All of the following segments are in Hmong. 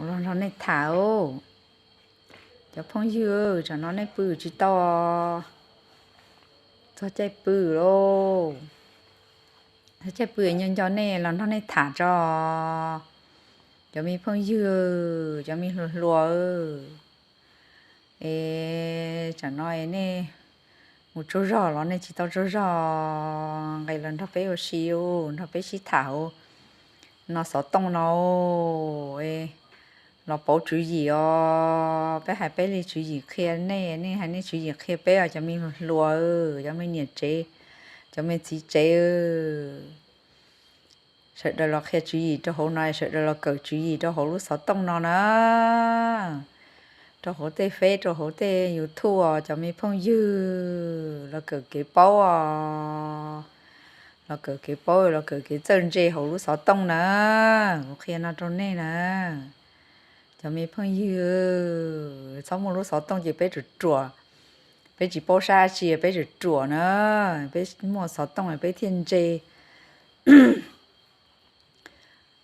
Los nrog nej tham os. Cov phooj ywg, tsam no nej pw tsis tau, txog caij pw lauj. Txog caij pw nco nco nej los nrog nej tham tso. Cov me phooj ywg, cov me hluas hluas, es tsam no nej mus tsaug zog los nej tsis tau tsaug zog, nqis los nrog peb ua si, nrog peb sib tham hauv no xov tooj no. Los pauv tswv yim os, peb hais peb li tswv yim qhia nej, nej hais nej tswv yim qhia peb os, cov me hluas hluas, cov me niam tsev, cov me txiv tsev. Sawv daws los qhia tswv yim rau hauv no, sawv daws los kawm tswv yim rau hauv lub xov tooj no na. Rau hauv tej Face, rau hauv tej YouTube os, cov me phooj ywg, los kawm kev paub os. Los kawm kev paub, los kawm kev txawj ntse hauv lub xov tooj na. Kuv qhia no rau nej na. Cov me phooj ywg, txhob muaj lub xov tooj ces peb ruam ruam, peb tsis paub sab tsi, peb ruam ruam na. Peb muaj xov tooj peb thiaj ntse.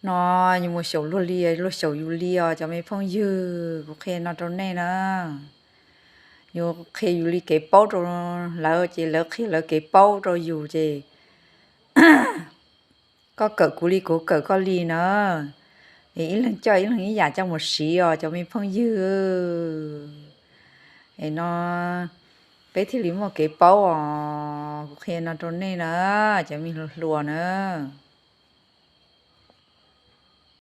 No yus mus xyaum luag li, luag xyaum yus li os, cov me phooj ywg, kuv qhia no rau nej na. Yus qhia yus li kev paub rau lawv ces lawv qhia lawv kev paub rau yus ces koj kawm kuv li kuv kawm koj li na. Es ib leeg coj ib leeg ib yam coj mus siv os, cov me phooj ywg. Es no peb thiaj li muaj kev paub os, kuv qhia no rau nej na, cov me hluas hluas na.